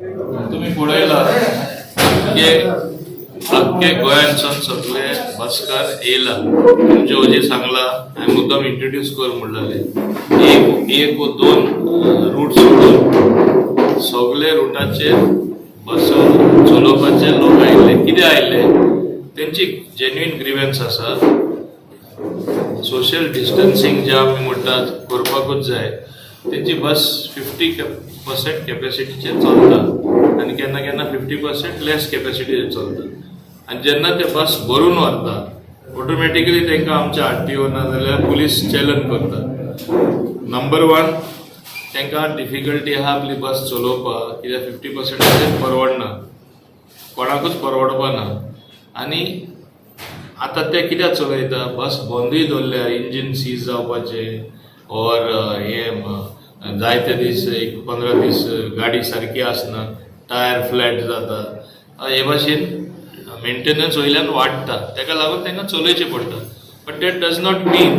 तुम्ही पळयला की आख्खे गोंयांतसून सगळे बसकार येयला. तुमचे ओजे सांगला, हांवें मुद्दम इंट्रोड्यूस कर म्हणलेले. एक एक वो दोन रूट सोडून सगळे रुटाचेर बस चलोवपाचे लोक आयिल्ले. कितें आयिल्ले? तेंची जेन्युइन ग्रिवन्स आसा. सोशल डिस्टन्सिंग जे आमी म्हणटात करपाकूच जाय. तेंची बस 50% कॅपॅसिटीचेर चलता आनी केन्ना केन्ना 50% लेस कॅपॅसिटीचेर चलता. आनी जेन्ना ते बस भरून व्हरता, ऑटोमॅटिकली तांकां आमच्या आरटीओ ना जाल्यार पुलीस चॅलन करता. नंबर वन, तांकां डिफिकल्टी आहा आपली बस चलोवपाक, कित्याक 50%चेर परवडना, कोणाकूच परवडपा ना. आनी आतां ते कित्याक चलयता? बस बंदूय दवरल्या, इंजीन सीज जावपाचें ऑर हें जायते दीस, एक 15 दीस गाडी सारकी आसना, टायर फ्लॅट जाता. हे भाशेन मेंटेनन्स वयल्यान वाडटा. ताका लागून तांकां चलोवचें पडटा, but that does not mean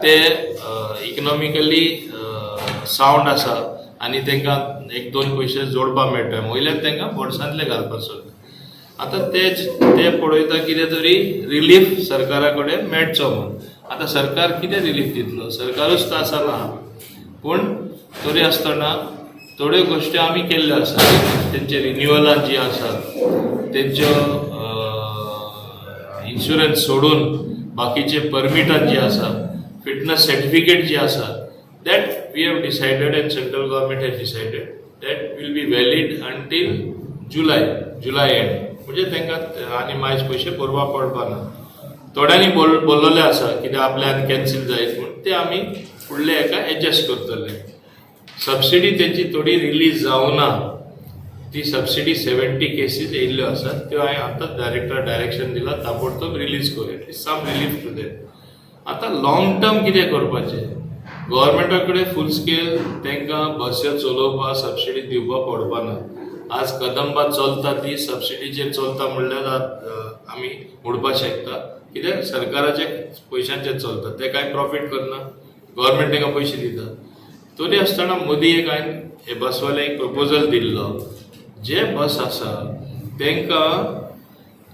ते इकनॉमिकली सावंड आसा आनी तांकां एक दोन पयशे जोडपाक मेळटा. वयल्यान तांकां बोल्सांतले घालपाक सोदता. आतां ते ते पळयता कितें तरी रिलीफ सरकारा कडेन मेळचो म्हूण. आतां सरकार कितें रिलीफ दितलो? सरकारूच तर आसा ना. पूण तरी आसतना थोड्यो गोश्टी आमी केल्ल्यो आसा. तेंचे रिन्युअलां जी आसा, तेंच्यो इन्शुरन्स सोडून बाकीचे परमिटां जी आसा, फिटनस सर्टिफिकेट जी आसा, that we have decided and central government has decided that will be valid until July end. म्हणजे तांकां आनी मायज पयशे भरपाक पडपा ना. थोड्यांनी बोल्लोले आसा कित्याक आपल्यान कॅन्सील जायत म्हूण. ते आमी फुडले हेका एडजस्ट करतले. सबसिडी तेंची थोडी रिलीज जावना. ती सबसिडी 70 केसीस येयल्ल्यो आसात. त्यो हांवें आतांच डायरेक्टर डायरेक्शन दिलां, ताबडतोब रिलीज कर, at least some relief to them. आतां लॉंग टर्म कितें करपाचें? गव्हर्मेंटा कडेन फूल स्केल तांकां बस्यो चलोवपाक सबसिडी दिवपाक पडपाना. आज कदंबा चलता ती सबसिडीचेर चलता म्हणल्यार आमी म्हणपाक शकता, कित्याक सरकाराच्या पयशांचेर चलता. ते कांय प्रॉफीट करना, गव्हर्मेंट तांकां पयशे दिता. तरी आसतना मदीं एक हांवें हे बसवाले एक प्रपोजल दिल्लो, जे बस आसा तांकां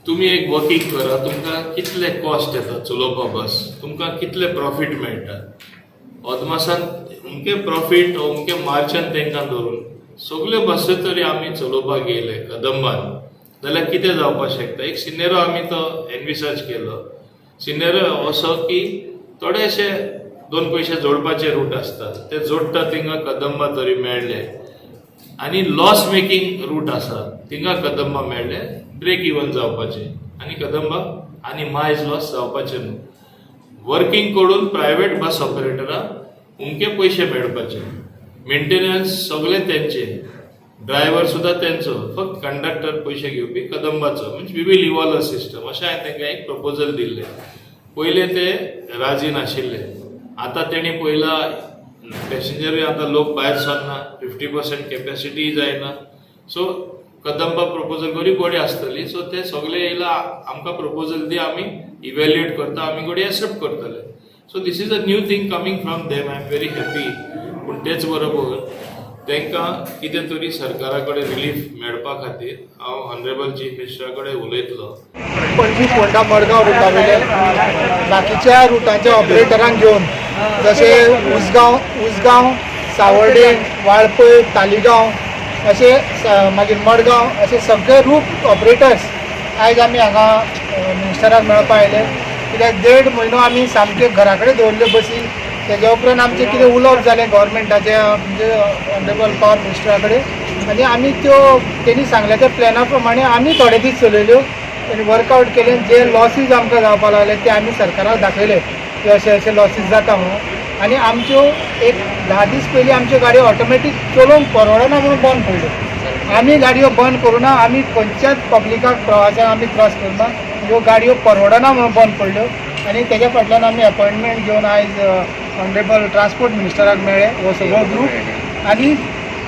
तुमी एक वर्कींग करा, तुमकां कितले कॉस्ट येता चलोवपा बस, तुमकां कितले प्रॉफीट मेळटा, अदमासान अमके प्रॉफीट, अमके मार्जन तांकां धरून सगल्यो बसी तरी आमी चलोवपाक गेले कदंबान जाल्यार कितें जावपाक शकता, एक सिनेरो आमी तो एनविसाज केलो. सिनेरो असो की थोडेशे दोन पयशे जोडपाचे रूट आसता, ते जोडटा थिंगा कदंबा तरी मेळ्ळे आनी लॉस मेकिंग रूट आसा थिंगा कदंबा मेळ्ळे, ब्रेक इवन जावपाचे आनी कदंबा आनी मायज लॉस जावपाचे न्हू. वर्किंग करून प्रायवेट बस ऑपरेटराक उमके पयशे मेळपाचे, मेंटेनन्स सगळे तेंचे, ड्रायव्हर सुद्दां तेंचो, फक्त कंडक्टर पयशे घेवपी कदंबाचो. म्हणजे we will evolve a system, अशें हांवें तांकां एक प्रपोजल दिल्लें. पयले ते राजी नाशिल्ले. आतां तेणी पयला पॅसेंजरूय आतां लोक भायर सरना, 50% कॅपॅसिटीय जायना. सो कदंबा प्रपोजल बरी बरी आसतली. सो ते सगळे येयला, आमकां प्रपोजल दी, आमी इव्हॅल्युएट करता, आमी घडये एक्सेप्ट करतले. So this is a new thing coming from them. I am very happy. पूण तेच बरोबर तांकां कितें तरी सरकारा कडेन रिलीफ मेळपा खातीर हांव ऑनरेबल चीफ मिनिस्टरा कडेन उलयतलो. पणजी फोंडा मडगांव रुटा वयले बाकीच्या रुटांच्या ऑपरेटरांक घेवन, जशे उसगांव, उसगांव, सावर्डे, वाळपय, तालिगांव अशे मागीर मडगांव, अशे सगळे रूट ऑपरेटर्स आयज आमी हांगा मिनिस्टराक मेळपा आयले. कित्याक देड म्हयनो आमी सामके घरा कडेन दवरल्यो बसी. तेज्या उपरांत आमचें कितें उलोवप जालें गव्हर्मेंटाच्या, म्हणजे ऑनरेबल पॉवर मिनिस्टरा कडेन, आनी आमी त्यो तेणी सांगल्या त्या प्लॅना प्रमाणे आमी थोडे दीस चलयल्यो आनी वर्कआउट केले. जे लॉसीज आमकां जावपाक लागले ते आमी सरकाराक दाखयले की अशे अशे लॉसीज जाता म्हणून. आनी आमच्यो एक 10 दीस पयलीं आमच्यो गाडयो ऑटोमॅटीक चलोवंक परवडना म्हणून बंद पडल्यो. आमी गाडयो बंद करुना, आमी खंयच्याच पब्लिकाक, प्रवाशांक आमी त्रास करुना. ह्यो गाडयो परवडना म्हणून बंद पडल्यो आनी तेज्या फाटल्यान आमी अपॉयंटमेंट घेवन आयज ऑनरेबल ट्रान्सपोर्ट मिनिस्टराक मेळ्ळे हो सगळो ग्रूप. आनी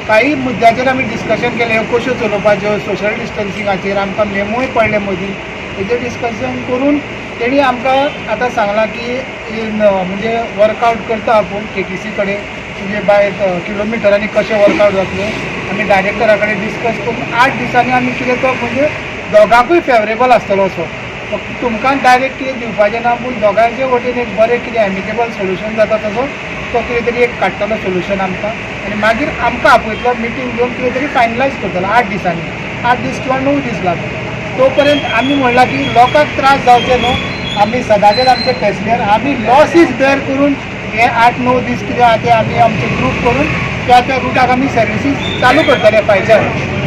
काही मुद्द्याचेर आमी डिस्कशन केलें, ह्यो कश्यो चलोवपाच्यो, सोशल डिस्टन्सिंगाचेर आमकां मेमोय पडले मदीं. हेजेर डिस्कशन करून तेणी आमकां आतां सांगलां की इन म्हणजे वर्कआउट करता आपूण केटीसी कडेन, म्हणजे बाय किलोमिटरांनी कशें वर्कआउट जातलें. आमी डायरेक्टरा कडेन डिस्कस करून 8 दिसांनी आमी कितें तो म्हणजे दोगांकूय फेवरेबल आसतलो असो. फक्त तुमकां डायरेक्ट कितें दिवपाचें ना, पूण दोगांयचे वटेन एक बरें कितें एमिकेबल सोल्युशन जाता तसो तो कितें तरी एक काडटलो सोल्युशन आमकां आनी मागीर आमकां आपयतलो, मिटींग घेवन कितें तरी फायनलायज करतलो 8 दिसांनी. 8 दीस किंवा 9 दीस लागता. तो पर्यंत आमी म्हणलां की लोकांक त्रास जावचे न्हू. आमी सदांचेच आमचे पॅसेंजर, आमी लॉसीस बेर करून हे 8-9 दीस कितें आहा ते आमी आमचे ग्रूप करून त्या त्या रुटाक आमी सर्विसीस चालू करतले फायच्यान.